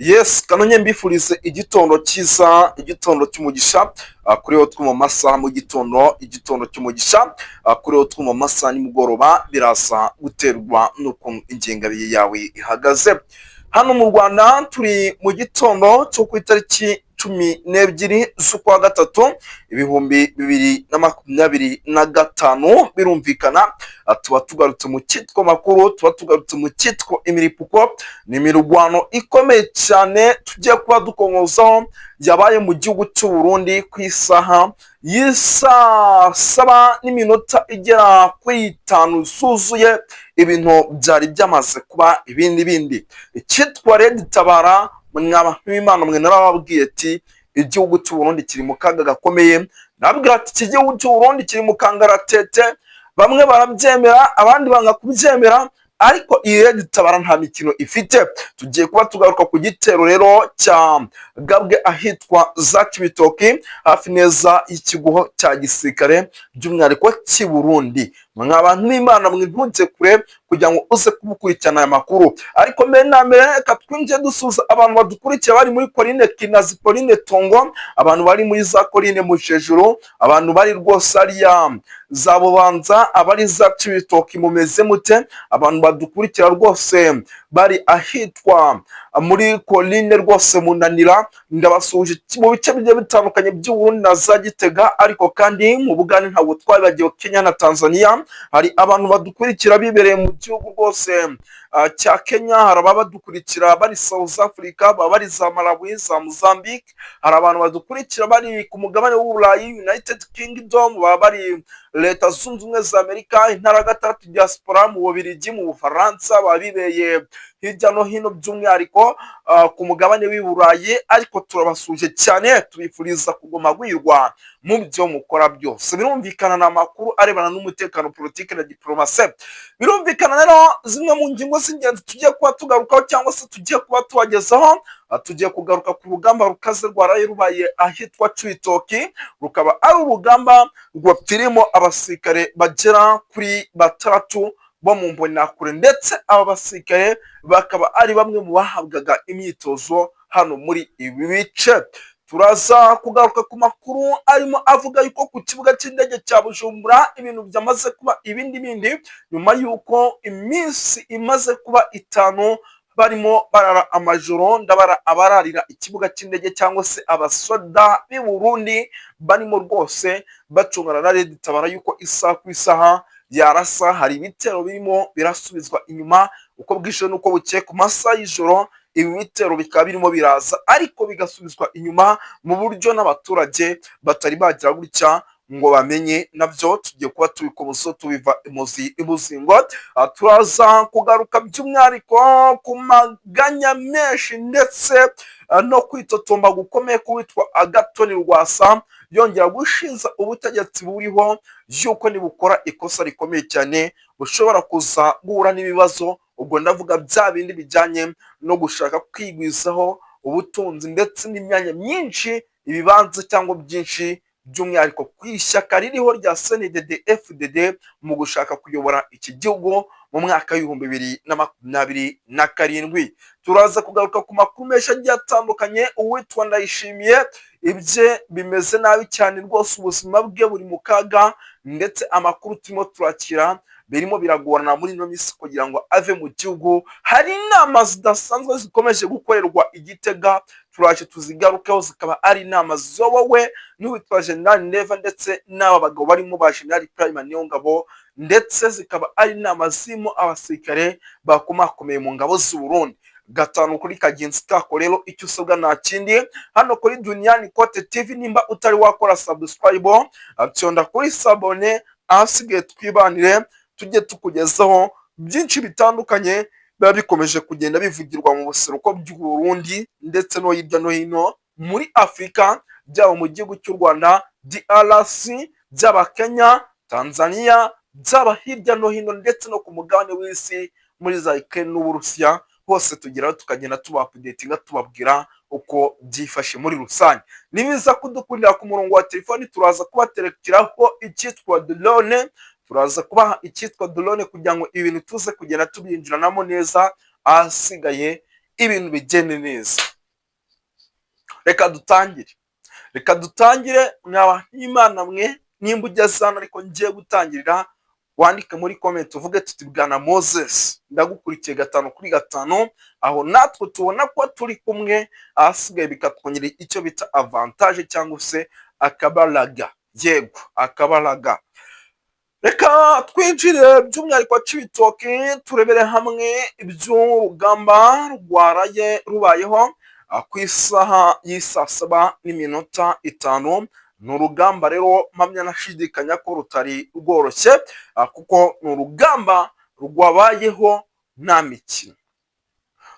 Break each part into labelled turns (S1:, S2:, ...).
S1: Yes, kanonye mbifurize igitondo cyiza, igitondo cy'umugisha kuri wo twuma masaha mu gitondo, igitondo cy'umugisha kuri wo twuma masaha nimugoroba, biraza guterwa n'ukuntu ingengabihe yawe ihagaze. Hano mu Rwanda turi mu gitondo cyo ku itariki 12 z'ukwa gatatu 2025. Birumvikana tuba tugarutse mu cyitwa makuru, tuba tugarutse mu cyitwa imiripuko. Ni imirwano ikomeye cyane tugiye kuba dukomozaho yabaye mu gihugu cy'u Burundi ku isaha y'isaa 7 n'iminota igera kuri 5 zuzuye. Ibintu byari byamaze kuba ibindi bindi. Icyitwa Red Tabara, mwaba nk'Imana mwe, narababwiye ati igihugu cy'u Burundi kiri mu kaga gakomeye. Nababwira ati iki gihugu cy'u Burundi kiri mu kangaratete. Bamwe barabyemera, abandi banga kubyemera, ariko iyi Red Tabara nta mikino ifite. Tugiye kuba tugaruka ku gitero rero cya gabwe ahitwa za Cibitoki, hafi neza y'ikigo cya gisirikare by'umwihariko cy'i Burundi. Mwa bantu b'Imana mwe, ntunze kure kugira ngo uze kubukurikirana aya makuru. Ariko mbere na mbere, reka twinjiye dusuhuza abantu badukurikira bari muri Colline Kinazi, Colline Tongo, abantu bari muri za Colline Mujejuru, abantu bari rwose ariya za Bubanza, abari za Cibitoki, mumeze mute? Abantu badukurikira rwose bari ahitwa muri Colline rwose Munanira, ndabasuhuje. Mu bice bigiye bitandukanye by'Uburundi na za Gitega, ariko kandi mu Bugande ntabwo twabibagiwe, Kenya na Tanzania. Hari abantu badukurikira bibereye mu gihugu rwose cya Kenya, hari ababa badukurikira bari South Africa, baba bari za Malawi, za Mozambique. Hari abantu badukurikira bari ku mugabane w'Uburayi, United Kingdom, baba bari Leta Zunze Ubumwe za Amerika, intara ya gatatu diaspora, mu Bubiligi, mu Bufaransa, baba bibereye hirya no hino by'umwihariko ku mugabane w'i Burayi. Ariko turabasuje cyane, tubifuriza kuguma guhirwa mu byo mukora byose. Birumvikana ni amakuru arebana n'umutekano, politiki na diplomasi. Birumvikana rero zimwe mu ngingo z'ingenzi tugiye kuba tugarukaho cyangwa se tugiye kuba tubagezaho, tugiye kugaruka ku rugamba rukaze rwaraye rubaye ahitwa Cibitoki, rukaba ari urugamba rwapfirimo abasirikare bagera kuri batandatu bo mu Mbonerakure, ndetse aba basirikare bakaba ari bamwe mu bahabwaga imyitozo hano muri ibi bice. Turaza kugaruka ku makuru arimo avuga yuko ku kibuga cy'indege cya Bujumbura ibintu byamaze kuba ibindi bindi, nyuma y'uko iminsi imaze kuba 5 barimo barara amajoro. Ndabara abararira ikibuga cy'indege cyangwa se abasoda b'i Burundi barimo rwose bacungana na Red Tabara yuko isaha ku isaha yarasa. Hari ibitero birimo birasubizwa inyuma uko bwije n'uko bukeye ku masaha y'ijoro. Ibi bitero bikaba birimo biraza ariko bigasubizwa inyuma mu buryo n'abaturage batari bagira gutya ngo bamenye. Nabyo tugiye kuba tubikomozo, tubiva imuzi imuzingo. Turaza kugaruka by'umwihariko ku maganya menshi ndetse no kwitotomba gukomeye k'uwitwa Agathon Rwasa, yongera gushinja ubutegetsi buriho yuko nibukora ikosa rikomeye cyane bushobora kuza guhura n'ibibazo. Ubwo ndavuga bya bindi bijyanye no gushaka kwigwizaho ubutunzi ndetse n'imyanya myinshi, ibibanza cyangwa byinshi, by'umwihariko ku ishyaka ririho rya CNDD FDD mu gushaka kuyobora iki gihugu mu mwaka w'2027. Turaza kugaruka ku makuru menshi agiye atandukanye. Uwitwa Ndayishimiye ibye bimeze nabi cyane rwose, ubuzima bwe buri mu kaga, ndetse amakuru turimo turakira birimo biragorana muri ino minsi kugira ngo ave mu gihugu. Hari inama zidasanzwe zikomeje gukorerwa i Gitega, turaje tuzigarukeho, zikaba ari inama ziyobowe n'uwitwa General Neva ndetse n'aba bagabo barimo ba General Prime Niyongabo, ndetse zikaba ari inama zirimo abasirikare bakomakomeye mu ngabo z'u Burundi. Gatanu kuri kagenzi kako rero, icyo usabwa nta kindi hano kuri Duniyani Kote TV, nimba utari wakora subscribe, cyonda kuri s'abonner, ahasigaye twibanire, tujye tukugezaho byinshi bitandukanye biba bikomeje kugenda bivugirwa mu buseruko bw'u Burundi ndetse no hirya no hino muri Afurika, byaba mu gihugu cy'u Rwanda, DRC, byaba Kenya, Tanzania, byaba hirya no hino ndetse no ku mugabane w'isi muri za Ukraine n'Uburusiya, hose tugeraho tukagenda tuba updatinga, tubabwira uko byifashe muri rusange. Nibiza kudukundira ku murongo wa telefoni, turaza kubaterekeraho icyitwa drone, turaza kubaha icyitwa drone kugira ngo ibintu tuze kugenda tubyinjiranamo neza. Ahasigaye ibintu bigende neza. Reka dutangire, reka dutangire. Mwaba n'Imana mwe, nimba ugeze hano ariko ngiye gutangirira, wandike muri comment uvuge tuti: "Bwana Moses, ndagukurikiye gatanu kuri gatanu." Aho natwe tubona ko turi kumwe, ahasigaye bikatwongera icyo bita avantage cyangwa se akabaraga. Yego, akabaraga. Reka twinjire by'umwihariko Cibitoke, turebere hamwe iby'urugamba rwaraye rubayeho ku isaha y'isaa 7:05. Ni urugamba rero mpamya nashidikanya ko rutari rworoshye, kuko ni urugamba rwabayeho nta mikino,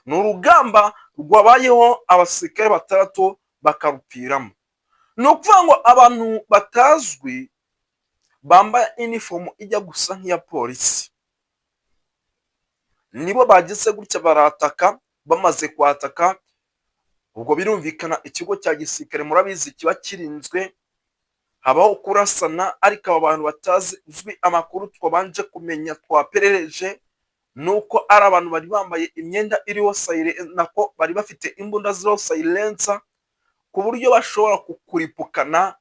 S1: ni urugamba rwabayeho abasirikare batandatu bakarupfiramo. Ni ukuvuga ngo abantu batazwi bambaye inifomu ijya gusa nk'iya polisi nibo bagize gutya barataka. Bamaze kwataka, ubwo birumvikana ikigo cya gisirikare murabizi kiba kirinzwe, habaho kurasana. Ariko aba bantu batazi uzwi, amakuru twabanje kumenya, twaperereje, ni uko ari abantu bari bambaye imyenda iriho siren, nako bari bafite imbunda ziriho silencer, ku buryo bashobora kukuripukana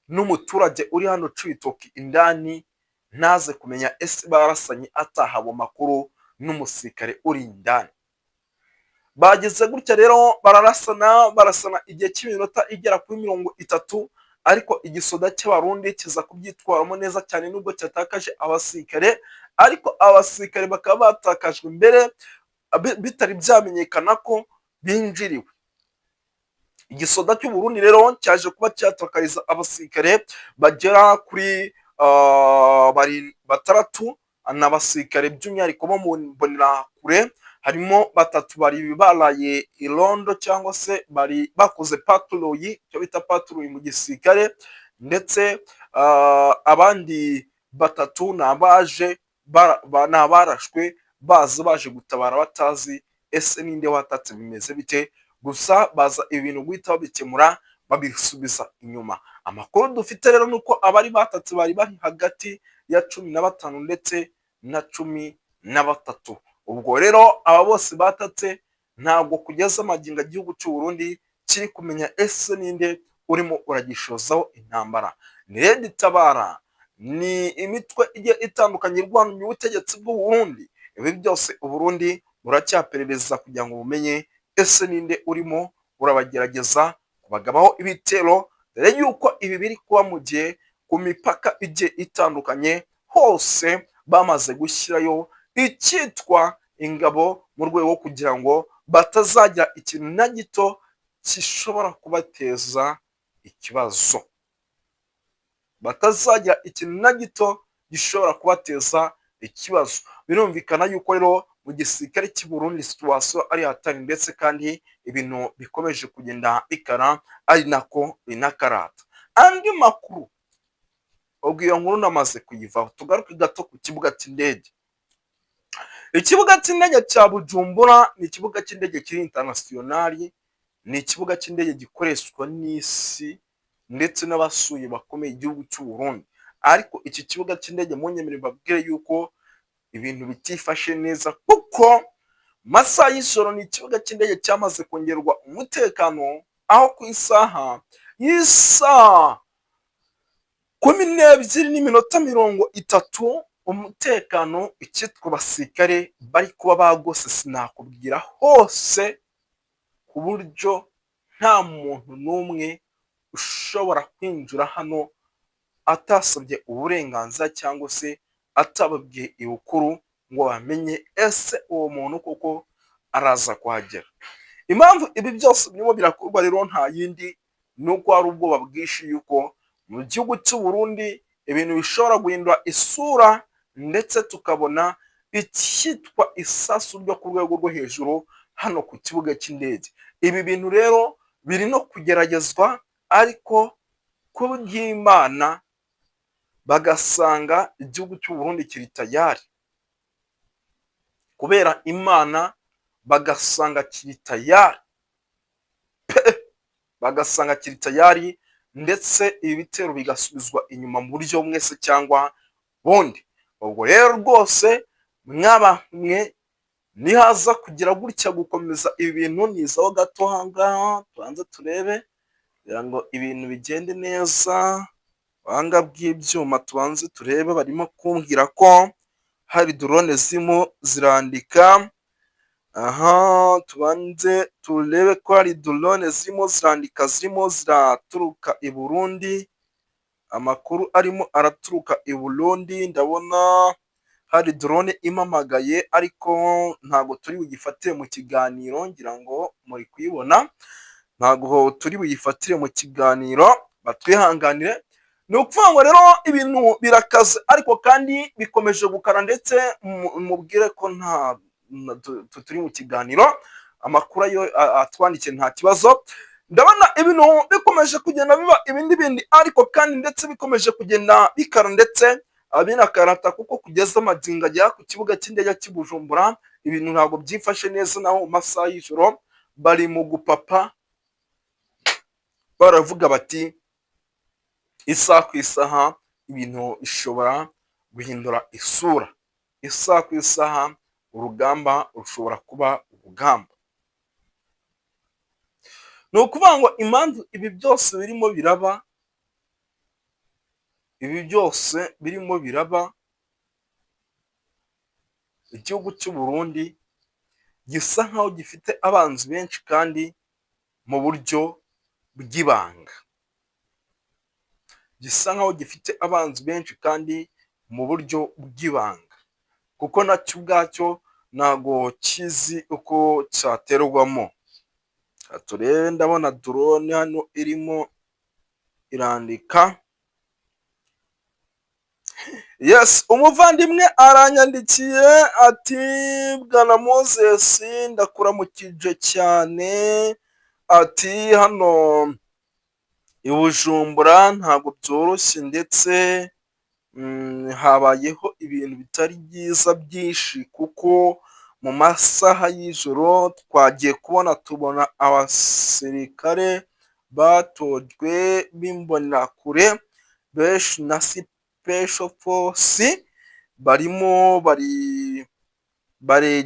S1: n'umuturage uri hano Cibitoke indani ntaze kumenya ese barasanye, atahawe amakuru n'umusirikare uri indani. Bageze gutya rero bararasana, barasana igihe cy'iminota igera kuri 30, ariko igisoda cy'Abarundi kiza kubyitwaramo neza cyane nubwo cyatakaje abasirikare. Ariko abasirikare bakaba batakajwe mbere bitari byamenyekana ko binjiriwe. Igisoda cy'Uburundi rero cyaje kuba cyatakariza abasirikare bagera kuri batandatu, ni abasirikare by'umwihariko bo mu mbonerakure. Harimo batatu bari baraye irondo cyangwa se bari bakoze patrouille, icyo bita patrouille mu gisirikare, ndetse abandi batatu ni abaje, ni abarashwe baza baje gutabara batazi ese ninde watatse, bimeze bite. Gusa baza ibintu guhita babikemura, babisubiza inyuma. Amakuru dufite rero ni uko abari batatse bari bari hagati ya 15 ndetse na 13. Ubwo rero aba bose batatse, ntabwo kugeza amagingo igihugu cy'u Burundi kiri kumenya ese ninde urimo uragishozaho intambara. Ni RED Tabara, ni imitwe igiye itandukanye irwanya ubutegetsi bw'u Burundi? Ibi byose Uburundi buracyaperereza kugira ngo bumenye ese ninde urimo urabagerageza kubagabaho ibitero, dore yuko ibi biri kuba mu gihe ku mipaka igiye itandukanye hose bamaze gushyirayo icyitwa ingabo mu rwego kugira ngo batazagira ikintu na gito gishobora kubateza ikibazo, batazagira ikintu na gito gishobora kubateza ikibazo. Birumvikana yuko rero mu gisirikare cy'i Burundi situation ari hatari, ndetse kandi ibintu bikomeje kugenda bikara ari nako binakarata. Andi makuru, ubwo iyo nkuru namaze kuyivaho, tugaruke gato ku kibuga cy'indege. Ikibuga cy'indege cya Bujumbura ni ikibuga cy'indege kiri international, ni ikibuga cy'indege gikoreshwa n'isi ndetse n'abasuye bakomeye igihugu cy'u Burundi. Ariko iki kibuga cy'indege, munyemerere mbabwire yuko ibintu bitifashe neza, kuko masaha y'ijoro ni ikibuga cy'indege cyamaze kongerwa umutekano, aho ku isaha y'isaa 12:30 umutekano, icyitwa abasirikare bari kuba bagose sinakubwira hose, ku buryo nta muntu n'umwe ushobora kwinjira hano atasabye uburenganzira cyangwa se atababwiye ibukuru ngo bamenye ese uwo muntu koko araza kuhagera. Impamvu ibi byose birimo birakorwa rero nta yindi, ni uko hari ubwoba bwinshi yuko mu gihugu cy'u Burundi ibintu bishobora guhindura isura, ndetse tukabona icyitwa isasu ryo ku rwego rwo hejuru hano ku kibuga cy'indege. Ibi bintu rero biri no kugeragezwa, ariko kubw'Imana bagasanga igihugu cy'u Burundi kiri tayari, kubera Imana bagasanga kiri tayari pe, bagasanga kiri tayari, ndetse ibi bitero bigasubizwa inyuma mu buryo bumwe se cyangwa bundi. Ubwo rero rwose mwaba mwe Nihaza kugira gutya gukomeza ibi bintu, nizaho gato ahangaha tubanze turebe kugira ngo ibintu bigende neza. Buhanga bw'ibyuma tubanze turebe. Barimo kumbwira ko hari drone zirimo zirandika aha. Tubanze turebe ko hari drone zirimo zirandika, zirimo ziraturuka i Burundi. Amakuru arimo araturuka i Burundi, ndabona hari drone impamagaye, ariko ntabwo turi bugifatire mu kiganiro. Ngira ngo muri kuyibona, ntabwo turi buyifatire mu kiganiro, batwihanganire. Ni ukuvuga ngo rero ibintu birakaze, ariko kandi bikomeje gukara, ndetse mubwire ko nta turi mu kiganiro. Amakuru ayo atwandikiye nta kibazo. Ndabona ibintu bikomeje kugenda biba ibindi bindi, ariko kandi ndetse bikomeje kugenda bikara, ndetse binakarata, kuko kugeza amagingo agera ku kibuga cy'indege cy'i Bujumbura ibintu ntabwo byifashe neza. Naho mu masaha y'ijoro bari mu gupapa, baravuga bati isaha ku isaha ibintu bishobora guhindura isura, isaha ku isaha urugamba rushobora kuba urugamba. Ni ukuvuga ngo impamvu ibi byose birimo biraba, ibi byose birimo biraba, igihugu cy'u Burundi gisa nkaho gifite abanzi benshi kandi mu buryo bw'ibanga, gisa nkaho gifite abanzi benshi kandi mu buryo bw'ibanga, kuko nacyo ubwacyo ntabwo kizi uko cyaterwamo. Turebe, ndabona drone hano irimo irandika. Yes, umuvandimwe aranyandikiye ati: "Bwana Moses, ndakuramukije cyane." Ati: "Hano i Bujumbura ntabwo byoroshye, ndetse habayeho ibintu bitari byiza byinshi, kuko mu masaha y'ijoro twagiye kubona tubona abasirikare batojwe b'imbonerakure benshi na special force barimo bari bare."